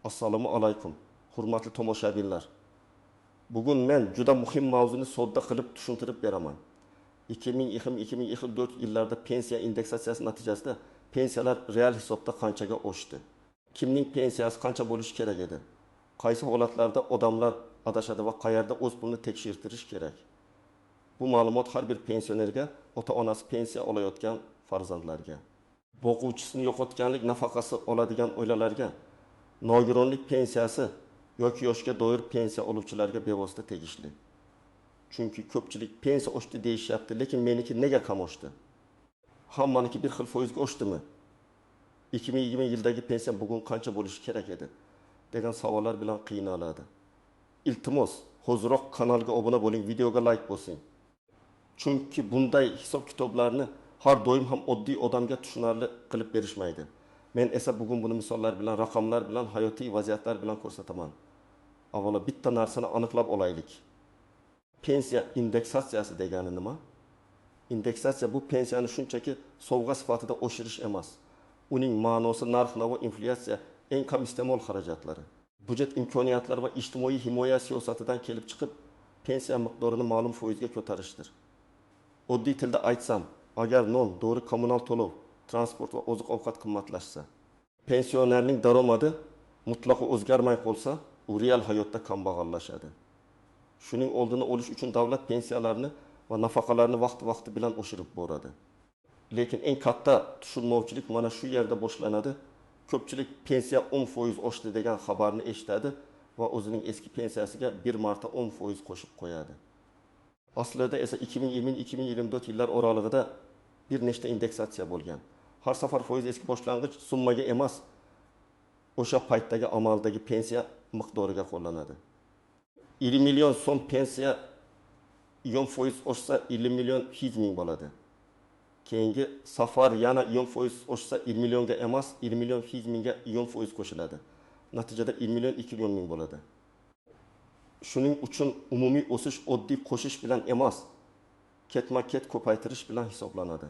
Assalomu alaykum, hurmatli tomoshabinlar. Bugun men juda muhim mavzuni sodda qilib tushuntirib beraman. 2020-2024 yillarda pensiya indeksatsiyasi natijasida pensiyalar real hisobda qanchaga oshdi? Kimning pensiyasi qancha bo'lishi kerak edi? Qaysi holatlarda odamlar adashadi va qayerda o'z pulini tekshirtirish kerak? Bu ma'lumot har bir pensionerga, ota-onasi pensiya olayotgan farzandlarga, boquvchisini yo'qotganlik nafaqasi oladigan oilalarga, nogironlik pensiyasi yoki yoshga doir pensiya oluvchilarga bevosita tegishli. Chunki ko'pchilik pensiya oshdi deyishyapti, lekin meniki nega kam oshdi? Hammaniki bir xil foizga oshdimi? 2020 yildagi pensiya bugun qancha bo'lishi kerak edi degan savollar bilan qiynaladi. Iltimos, hoziroq kanalga obuna bo'ling, videoga like bosing. Chunki bunday hisob-kitoblarni har doim ham oddiy odamga tushunarli qilib berishmaydi. Men esa bugun buni misollar bilan, raqamlar bilan, hayotiy vaziyatlar bilan ko'rsataman. Avvalo bitta narsani aniqlab olaylik. Pensiya indeksatsiyasi degani nima? Indeksatsiya bu pensiyani shunchaki sovg'a sifatida oshirish emas. Uning ma'nosi narx-navo, inflyatsiya, eng kam iste'mol xarajatlari, budjet imkoniyatlari va ijtimoiy himoya siyosatidan kelib chiqib, pensiya miqdorini ma'lum foizga ko'tarishdir. Oddiy tilda aytsam, agar non, dori, kommunal to'lov, transport va oziq-ovqat qimmatlashsa, pensionerning daromadi mutlaqo o'zgarmay qolsa, u real hayotda kambag'allashadi. Shuning oldini olish uchun davlat pensiyalarni va nafaqalarni vaqti-vaqti bilan oshirib boradi. Lekin eng katta tushunmovchilik mana shu yerda boshlanadi. Ko'pchilik pensiya 10% oshdi degan xabarni eshitadi va o'zining eski pensiyasiga bir marta 10% qo'shib qo'yadi. Aslida esa 2020-2024 yillar oralig'ida bir nechta indeksatsiya bo'lgan. Har safar foiz eski boshlang'ich summaga emas, o'sha paytdagi amaldagi pensiya miqdoriga qo'llanadi. 50 million so'm pensiya 10% oshsa 50 million 100 ming bo'ladi. Keyingi safar yana 10% oshsa 50 millionga emas, 50 million 100 mingga 10% qo'shiladi. Natijada 50 million 200 ming bo'ladi. Shuning uchun umumiy o'sish oddiy qo'shish bilan emas, ketma-ket ko'paytirish bilan hisoblanadi.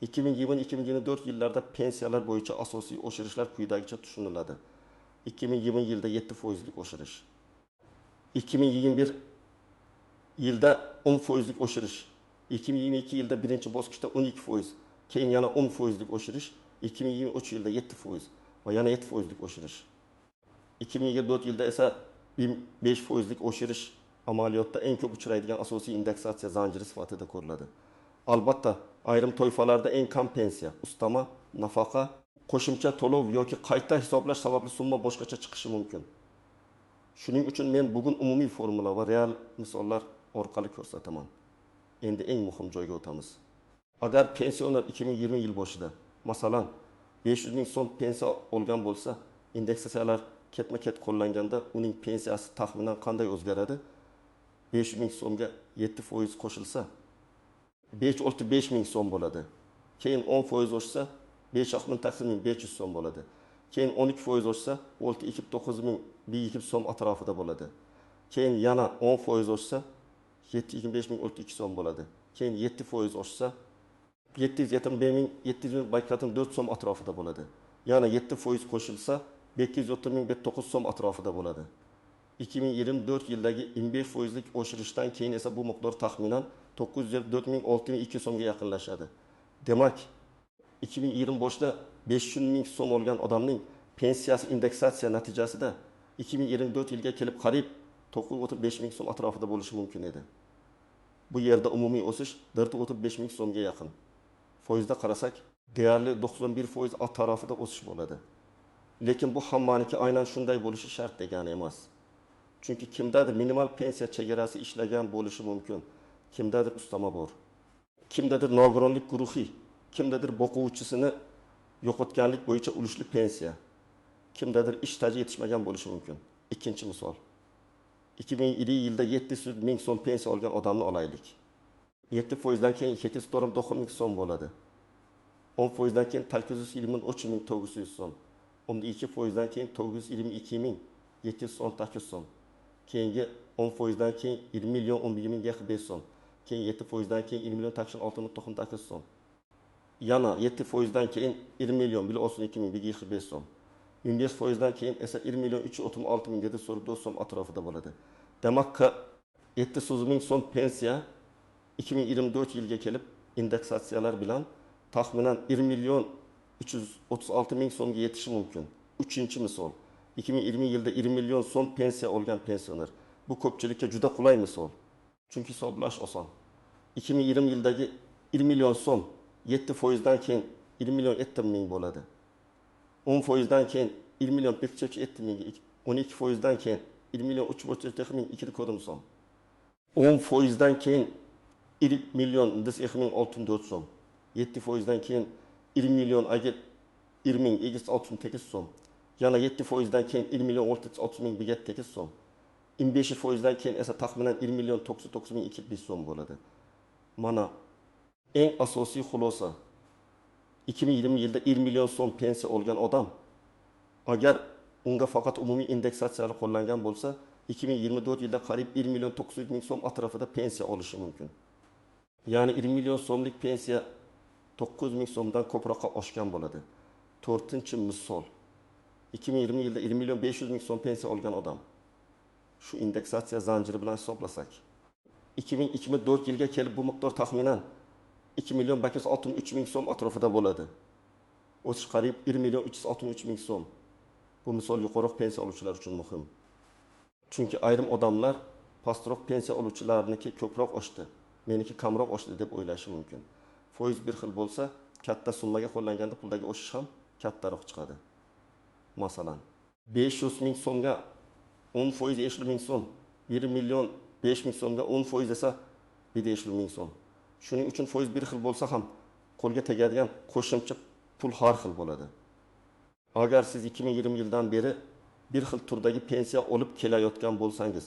2020-2024 yillarda pensiyalar bo'yicha asosiy oshirishlar quyidagicha tushuniladi. 2020 yilda 7%lik oshirish, 2021 yilda 10%lik oshirish, 2022 yilda birinchi bosqichda 12%, keyin yana 10%lik oshirish, 2023 yilda 7% va yana 7%lik oshirish. 2024 yilda esa 5%lik oshirish amaliyotda eng ko'p uchraydigan asosiy indeksatsiya zanjiri sifatida ko'riladi. Albatta, ayrim toifalarda eng kam pensiya, ustama, nafaqa, qo'shimcha to'lov yoki qayta hisoblash sababli summa boshqacha chiqishi mumkin. Shuning uchun men bugun umumiy formula va real misollar orqali ko'rsataman. Endi eng muhim joyga o'tamiz. Agar pensioner 2020 yil boshida, masalan, 500 ming so'm pensiya olgan bo'lsa, indeksatsiyalar ketma-ket qo'llanganda uning pensiyasi taxminan qanday o'zgaradi? 500 ming so'mga 7% qo'shilsa, 565 ming so'm bo'ladi. Keyin 10% oshsa, 5,85 so'm bo'ladi. Keyin 12% oshsa, 6,29 so'm atrofida bo'ladi. Keyin yana 10% oshsa, 725 so'm bo'ladi. Keyin 7% oshsa, 775 so'm atrofida bo'ladi. Yana 7% qo'shilsa, 530 so'm atrofida bo'ladi. 2024 yildagi 25%lik oshirishdan keyin esa bu miqdor taxminan 904 so'mga yaqinlashadi. Demak, 2020 boshida 500 ming so'm olgan odamning pensiyasi indeksatsiya natijasida 2024 yilga kelib qariyb 935 ming so'm atrofida bo'lishi mumkin edi. Bu yerda umumiy o'sish 435 ming so'mga yaqin. Foizda qarasak, deyarli 91% atrofida o'sish bo'ladi. Lekin bu hammaniki aynan shunday bo'lishi shart degani emas. Chunki kimdadir minimal pensiya chegarasi ishlagan bo'lishi mumkin, kimdadir ustama bor, kimdadir nogironlik guruhi, kimdadir boquvchisini yo'qotganlik bo'yicha ulushli pensiya, kimdadir ish staji yetishmagan bo'lishi mumkin. Ikkinchi misol. 2020 yilda 700 ming so'm pensiya olgan odamni olaylik. 7% dan keyin 749 ming so'm bo'ladi. 10% dan keyin 823 900 so'm. 12% dan keyin 922 718 so'm. Keyingi 10% dan keyin 20 million 11 ming 5 so'm. Keyin 7% dan keyin 20 million 86 so'm. Yana 7% dan keyin 20 million 132 ming 5 so'm. 15 foizdan keyin esa 1 million 336 ming 744 so'm atrofida bo'ladi. Demak, 700 ming so'm pensiya 2024 yilga kelib indeksatsiyalar bilan taxminan 1 million 336 ming so'mga yetishi mumkin. Uchinchi misol. 2020 yilda 1 million so'm pensiya olgan pensioner. Bu ko'pchilikka juda qulay misol. Chunki hisoblash oson. 2020 yildagi 1 million so'm 7 foizdan keyin 1 million 7 ming bo'ladi. 10 foizdan keyin 1 million 507 ming, 12 foizdan keyin 1 million 337 ming 2 ko'rim so'm. 10 foizdan keyin 1 million 2 ming 64 so'm. 7 foizdan keyin 1 million 1 ming 68 so'm. Yana 7 foizdan keyin 1 million 630 ming 8 so'm. 15 foizdan keyin esa taxminan 1 million 99 ming 2 so'm bo'ladi. Mana eng asosiy xulosa. 2020 yilda 1 million so'm pensiya olgan odam, agar unga faqat umumiy indeksatsiyalar qo'llangan bo'lsa, 2024 yilda qariyb 1 million 900 ming so'm atrofida pensiya olishi mumkin. Ya'ni 1 million so'mlik pensiya 900 ming so'mdan ko'proqqa oshgan bo'ladi. To'rtinchi misol. 2020 yilda 1 million 500 ming so'm pensiya olgan odam, shu indeksatsiya zanjiri bilan hisoblasak, 2024 yilga kelib bu miqdor taxminan 2 million 563 ming so'm atrofida bo'ladi. O'sish qariyb 1 million 363 ming so'm. Bu misol yuqoriroq pensiya oluvchilar uchun muhim. Chunki ayrim odamlar pastroq pensiya oluvchilarniki ko'proq oshdi, meniki kamroq oshdi deb o'ylashi mumkin. Foiz bir xil bo'lsa, katta summaga qo'llanganda puldagi o'sish ham kattaroq chiqadi. Masalan, 500 ming so'mga 10% 500 ming so'm, 1 million 5 ming so'mga 10% esa 500 ming so'm. Shuning uchun foiz bir xil bo'lsa ham qo'lga tegadigan qo'shimcha pul har xil bo'ladi. Agar siz 2020 yildan beri bir xil turdagi pensiya olib kelayotgan bo'lsangiz,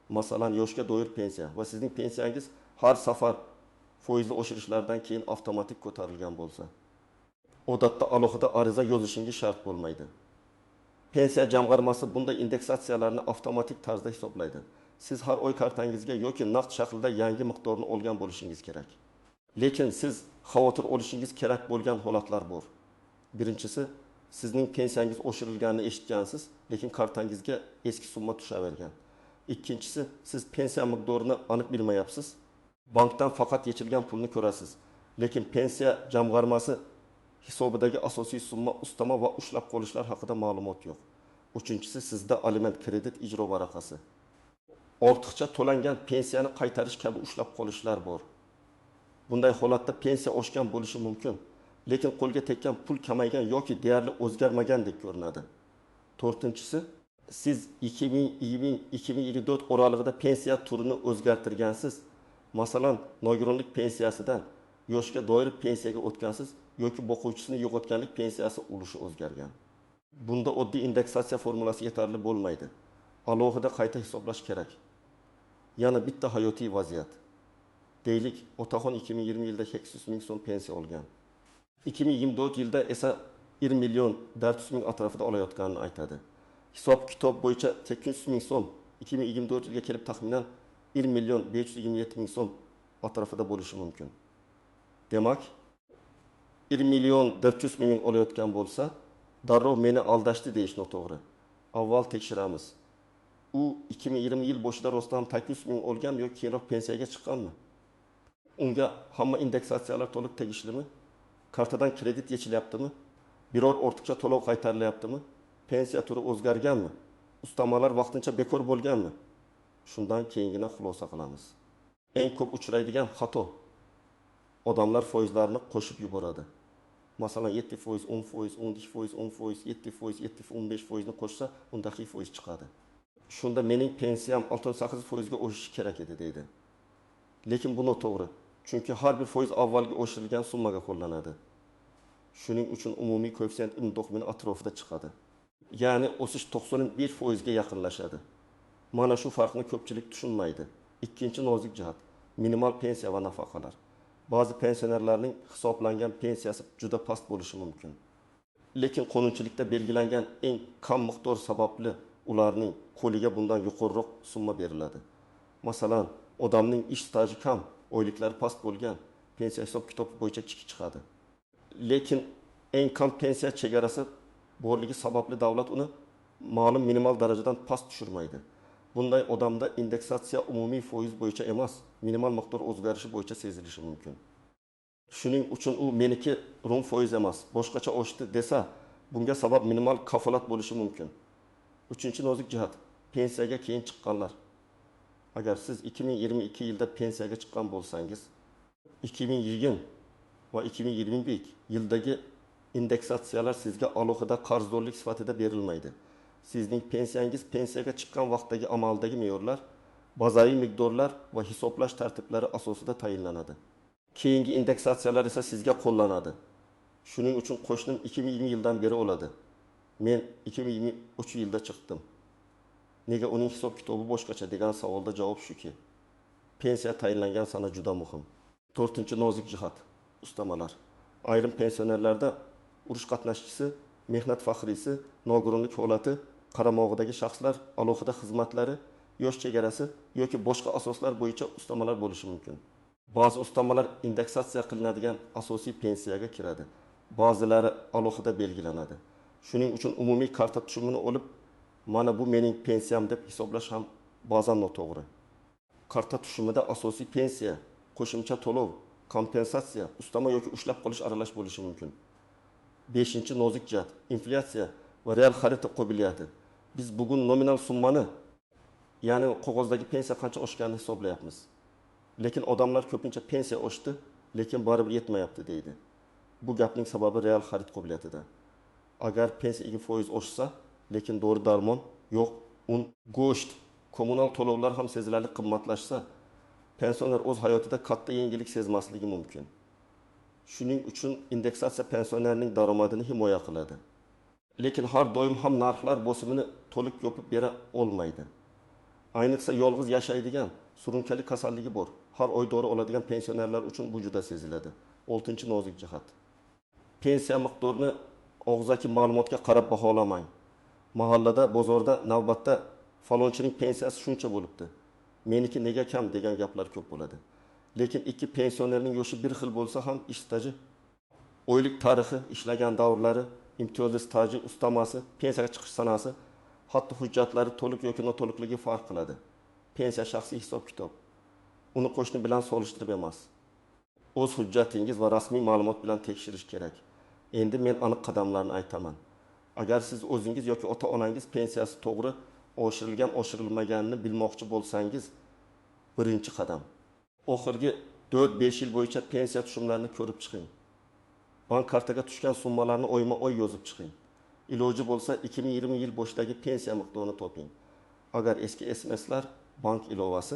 masalan, yoshga doir pensiya va sizning pensiyangiz har safar foizli oshirishlardan keyin avtomatik ko'tarilgan bo'lsa, odatda alohida ariza yozishingiz shart bo'lmaydi. Pensiya jamg'armasi bunday indeksatsiyalarni avtomatik tarzda hisoblaydi. Siz har oy kartangizga yoki naqd shaklda yangi miqdorni olgan bo'lishingiz kerak. Lekin siz xavotir olishingiz kerak bo'lgan holatlar bor. Birinchisi, sizning pensiyangiz oshirilganini eshitgansiz, lekin kartangizga eski summa tushavergan. Ikkinchisi, siz pensiya miqdorini aniq bilmayapsiz. Bankdan faqat yechilgan pulni ko'rasiz, lekin pensiya jamg'armasi hisobidagi asosiy summa, ustama va ushlab qolishlar haqida ma'lumot yo'q. Uchinchisi, sizda aliment, kredit ijro varaqasi, ortiqcha to'langan pensiyani qaytarish kabi ushlab qolishlar bor. Bunday holatda pensiya oshgan bo'lishi mumkin, lekin qo'lga tekkan pul kamaygan yoki deyarli o'zgarmagandek ko'rinadi. To'rtinchisi, siz 2020-2024 oralig'ida pensiya turini o'zgartirgansiz. Masalan, nogironlik pensiyasidan yoshga doir pensiyaga o'tgansiz yoki boquvchisini yo'qotganlik pensiyasi ulushi o'zgargan. Bunda oddiy indeksatsiya formulasi yetarli bo'lmaydi. Alohida qayta hisoblash kerak. Yana bitta hayotiy vaziyat. Deylik, otaxon 2020 yilda 800 ming so'm pensiya olgan. 2024 yilda esa 1 million 400 ming atrofida olayotganini aytadi. Hisob kitob bo'yicha 800 ming so'm 2024 yilga kelib taxminan 1 million 527 ming so'm atrofida bo'lishi mumkin. Demak, 1 million 400 ming olayotgan bo'lsa, darrov meni aldashdi deyish noto'g'ri. Avval tekshiramiz. U 2020 yil boshida rostdan 800 ming olganmi yoki keyinroq pensiyaga chiqqanmi? Unga hamma indeksatsiyalar to'liq tegishlimi? Kartadan kredit yechilyaptimi? Biror ortiqcha to'lov qaytarilyaptimi? Pensiya turi o'zgarganmi? Ustamalar vaqtincha bekor bo'lganmi? Shundan keyingina xulosa qilamiz. Eng ko'p uchraydigan xato: odamlar foizlarni qo'shib yuboradi. Masalan, 7%, 10%, 12%, 10%, 7%, 7, 15 foizni qo'shsa, undaqi foiz chiqadi. Shunda mening pensiyam 68 foizga oshishi kerak edi deydi. Lekin bu noto'g'ri. Chunki har bir foiz avvalgi oshirilgan summaga qo'llanadi. Shuning uchun umumiy koeffitsient 29 atrofida chiqadi. Ya'ni o'sish 91 foizga yaqinlashadi. Mana shu farqni ko'pchilik tushunmaydi. Ikkinchi nozik jihat: minimal pensiya va nafaqalar. Ba'zi pensionerlarning hisoblangan pensiyasi juda past bo'lishi mumkin. Lekin qonunchilikda belgilangan eng kam miqdor sababli ularning qo'liga bundan yuqoriroq summa beriladi. Masalan, odamning ish staji kam, oyliklari past bo'lgan, pensiya hisob kitob bo'yicha kichik chiqadi. Lekin eng kam pensiya chegarasi borligi sababli davlat uni ma'lum minimal darajadan past tushirmaydi. Bunday odamda indeksatsiya umumiy foiz bo'yicha emas, minimal miqdor o'zgarishi bo'yicha sezilishi mumkin. Shuning uchun u meniki rum foiz emas, boshqacha oshdi desa, bunga sabab minimal kafolat bo'lishi mumkin. Uchinchi nozik jihat pensiyaga keyin chiqqanlar. Agar siz 2022 yilda pensiyaga chiqqan bo'lsangiz, 2020 va 2021 yildagi indeksatsiyalar sizga alohida qarzdorlik sifatida berilmaydi. Sizning pensiyangiz pensiyaga chiqqan vaqtdagi amaldagi me'yorlar, bazaviy miqdorlar va hisoblash tartiblari asosida tayinlanadi. Keyingi indeksatsiyalar esa sizga qo'llanadi. Shuning uchun qo'shnim 2020 yildan beri oladi. Men 2023 yilda chiqdim. Nega uning hisob-kitobi boshqacha degan savolda javob shuki, pensiya tayinlangan sana juda muhim. To'rtinchi nozik jihat ustamalar. Ayrim pensionerlarda urush qatnashchisi, mehnat faxriysi, nogironlik holati, qaramog'idagi shaxslar, alohida xizmatlari, yosh chegarasi yoki boshqa asoslar bo'yicha ustamalar bo'lishi mumkin. Ba'zi ustamalar indeksatsiya qilinadigan asosiy pensiyaga kiradi. Ba'zilari alohida belgilanadi. Shuning uchun umumiy karta tushumini olib, mana bu mening pensiyam deb hisoblash ham ba'zan noto'g'ri. Karta tushumida asosiy pensiya, qo'shimcha to'lov, kompensatsiya, ustama yoki ushlab qolish aralash bo'lishi mumkin. Beshinchi nozik jihat inflyatsiya va real xarid qobiliyati. Biz bugun nominal summani, ya'ni qog'ozdagi pensiya qancha oshganini hisoblayapmiz. Lekin odamlar ko'pincha pensiya oshdi, lekin baribir yetmayapti deydi. Bu gapning sababi real xarid qobiliyatida. Agar pensiya 2% oshsa, lekin dori darmon yo'q, un, go'sht, kommunal to'lovlar ham sezilarli qimmatlashsa, pensioner o'z hayotida katta yengillik sezmasligi mumkin. Shuning uchun indeksatsiya pensionerning daromadini himoya qiladi. Lekin har doim ham narxlar bosimini to'liq yopib bera olmaydi. Ayniqsa yolg'iz yashaydigan, surunkali kasalligi bor, har oy dori oladigan pensionerlar uchun bu juda seziladi. Oltinchi nozik jihat. Pensiya miqdorini og'zaki ma'lumotga qarab baholamang. Mahallada, bozorda navbatda falonchining pensiyasi shuncha bo'libdi, meniki nega kam degan gaplar ko'p bo'ladi. Lekin ikki pensionerning yoshi bir xil bo'lsa ham ish staji, oylik tarixi, ishlagan davrlari, imtiyozli staji, ustamasi, pensiyaga chiqish sanasi, hatto hujjatlari to'liq yoki noto'liqligi farq qiladi. Pensiya shaxsiy hisob-kitob. Uni qo'shni bilan solishtirib emas. O'z hujjatingiz va rasmiy ma'lumot bilan tekshirish kerak. Endi men aniq qadamlarni aytaman. Agar siz o'zingiz yoki ota-onangiz pensiyasi to'g'ri oshirilgan, oshirilmaganini bilmoqchi bo'lsangiz, birinchi qadam. Oxirgi 4-5 yil bo'yicha pensiya tushumlarini ko'rib chiqing. Bank kartaga tushgan summalarni oyma-oy yozib chiqing. Iloji bo'lsa 2020 yil boshidagi pensiya miqdorini toping. Agar eski SMSlar, bank ilovasi,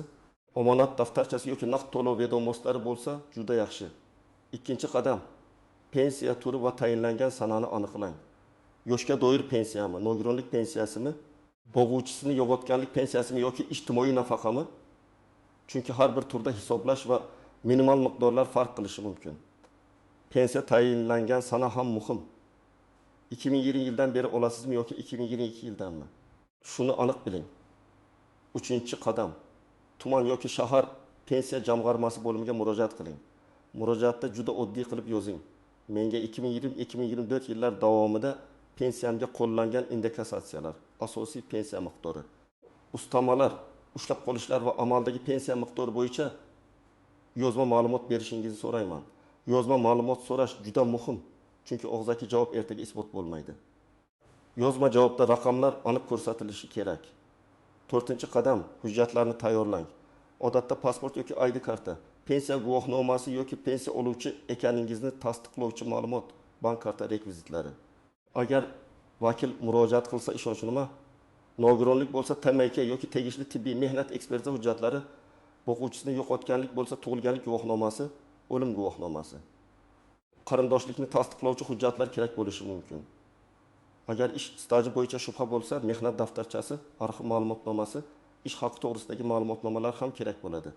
omonat daftarchasi yoki naqd to'lov vedomostlari bo'lsa, juda yaxshi. Ikkinchi qadam, pensiya turi va tayinlangan sanani aniqlang. Yoshga doir pensiyami, nogironlik pensiyasimi, bo'g'uvchisini yo'qotganlik pensiyasimi yoki ijtimoiy nafaqami? Chunki har bir turda hisoblash va minimal miqdorlar farq qilishi mumkin. Pensiya tayinlangan sana ham muhim. 2020 yildan beri olasizmi yoki 2022 yildanmi? Shuni aniq biling. Uchinchi qadam, tuman yoki shahar pensiya jamg'armasi bo'limiga murojaat qiling. Murojaatda juda oddiy qilib yozing. Menga 2020-2024 yillar davomida pensiyamga qo'llangan indeksatsiyalar, asosiy pensiya miqdori, ustamalar, ushlab qolishlar va amaldagi pensiya miqdori bo'yicha yozma ma'lumot berishingizni so'rayman. Yozma ma'lumot so'rash juda muhim, chunki og'zaki javob ertaga isbot bo'lmaydi. Yozma javobda raqamlar aniq ko'rsatilishi kerak. To'rtinchi qadam, hujjatlarni tayyorlang. Odatda pasport yoki ID karta, pensiya guvohnomasi yoki pensiya oluvchi ekaningizni tasdiqlovchi ma'lumot, bank karta rekvizitlari. Agar vakil murojaat qilsa ishonchnoma, nogironlik bo'lsa TMK yoki tegishli tibbiy mehnat ekspertiza hujjatlari, boquvchisini yo'qotganlik bo'lsa tug'ilganlik guvohnomasi, o'lim guvohnomasi. Qarindoshlikni tasdiqlovchi hujjatlar kerak bo'lishi mumkin. Agar ish staji bo'yicha shubha bo'lsa, mehnat daftarchasi, arxiv ma'lumotnomasi, ish haqi to'g'risidagi ma'lumotnomalar ham kerak bo'ladi.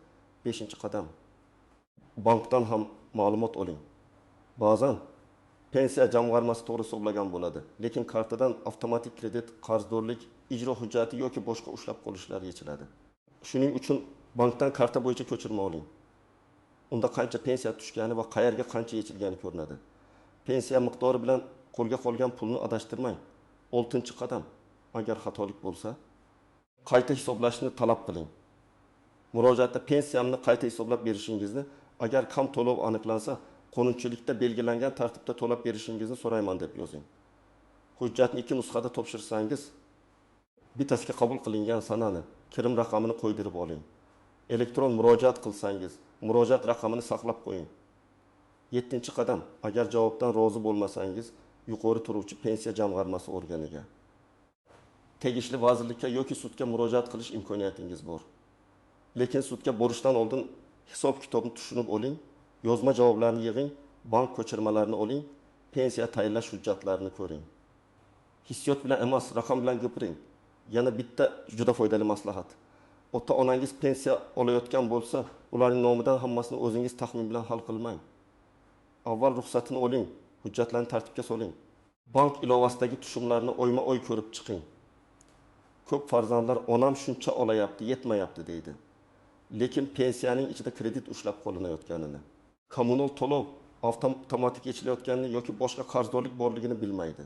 Beshinchi qadam, bankdan ham ma'lumot oling. Ba'zan pensiya jamg'armasi to'g'ri hisoblagan bo'ladi, lekin kartadan avtomatik kredit, qarzdorlik, ijro hujjati yoki boshqa ushlab qolishlar yechiladi. Shuning uchun bankdan karta bo'yicha ko'chirma oling. Unda qancha pensiya tushgani va qayerga qancha yechilgani ko'rinadi. Pensiya miqdori bilan qo'lga qolgan pulni adashtirmang. Oltinchi qadam: agar xatolik bo'lsa, qayta hisoblashni talab qiling. Murojaatda pensiyamni qayta hisoblab berishingizni, agar kam to'lov aniqlansa, qonunchilikda belgilangan tartibda to'lab berishingizni so'rayman deb yozing. Hujjatni 2 nusxada topshirsangiz, bittasiga qabul qilingan sanani, kirim raqamini qo'ydirib oling. Elektron murojaat qilsangiz, murojaat raqamini saqlab qo'ying. Yettinchi qadam: agar javobdan rozi bo'lmasangiz, yuqori turuvchi pensiya jamg'armasi organiga, tegishli vazirlikka yoki sudga murojaat qilish imkoniyatingiz bor. Lekin sudga borishdan oldin hisob kitobni tushunib oling, yozma javoblarni yig'ing, bank ko'chirmalarini oling, pensiya tayinlash hujjatlarini ko'ring. Hissiyot bilan emas, raqam bilan gapiring. Yana bitta juda foydali maslahat. Ota-onangiz pensiya olayotgan bo'lsa, ularning nomidan hammasini o'zingiz taxmin bilan hal qilmang. Avval ruxsatini oling, hujjatlarni tartibga soling. Bank ilovasidagi tushumlarni oyma-oy ko'rib chiqing. Ko'p farzandlar onam shuncha olayapti, yetmayapti deydi. Lekin pensiyaning ichida kredit ushlab qolinayotganini, kommunal to'lov avtomatik yechilayotganini yoki boshqa qarzdorlik borligini bilmaydi.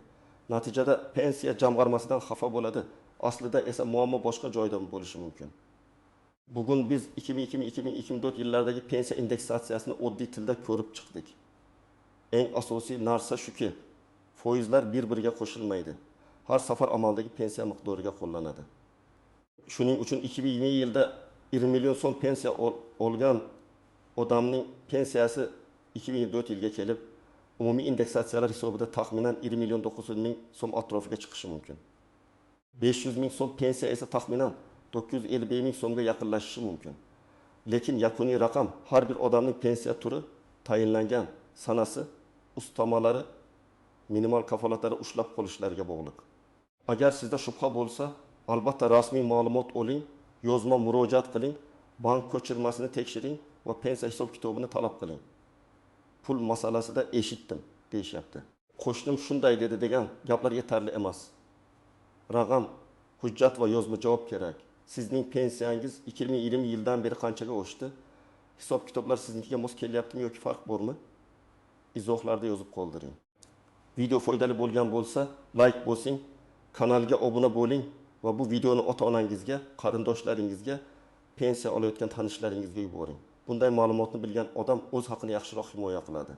Natijada pensiya jamg'armasidan xafa bo'ladi. Aslida esa muammo boshqa joyda bo'lishi mumkin. Bugun biz 2002-2024 yillardagi pensiya indeksatsiyasini oddiy tilda ko'rib chiqdik. Eng asosiy narsa shuki, foizlar bir-biriga qo'shilmaydi. Har safar amaldagi pensiya miqdoriga qo'llanadi. Shuning uchun 2020 yilda 20 million so'm pensiya olgan odamning pensiyasi 2024 yilga kelib umumiy indeksatsiyalar hisobida taxminan 1 million 900 ming so'm atrofiga chiqishi mumkin. 500 ming so'm pensiya esa taxminan 955 ming so'mga yaqinlashishi mumkin. Lekin yakuniy raqam har bir odamning pensiya turi, tayinlangan sanasi, ustamalari, minimal kafolatlari ushlab qolishlariga bog'liq. Agar sizda shubha bo'lsa, albatta rasmiy ma'lumot oling, yozma murojaat qiling, bank ko'chirmasini tekshiring va pensiya hisob kitobini talab qiling. Pul masalasida eshitdim deyishyapti. Qo'shnim shunday dedi degan gaplar yetarli emas. Raqam, hujjat va yozma javob kerak. Sizning pensiyangiz 2020 yildan beri qanchaga oshdi? Hisob kitoblar siznikiga mos kelyaptimi yoki farq bormi? Izohlarda yozib qoldiring. Video foydali bo'lgan bo'lsa, like bosing, kanalga obuna bo'ling va bu videoni ota-onangizga, qarindoshlaringizga, pensiya olayotgan tanishlaringizga yuboring. Bunday ma'lumotni bilgan odam o'z haqini yaxshiroq himoya qiladi.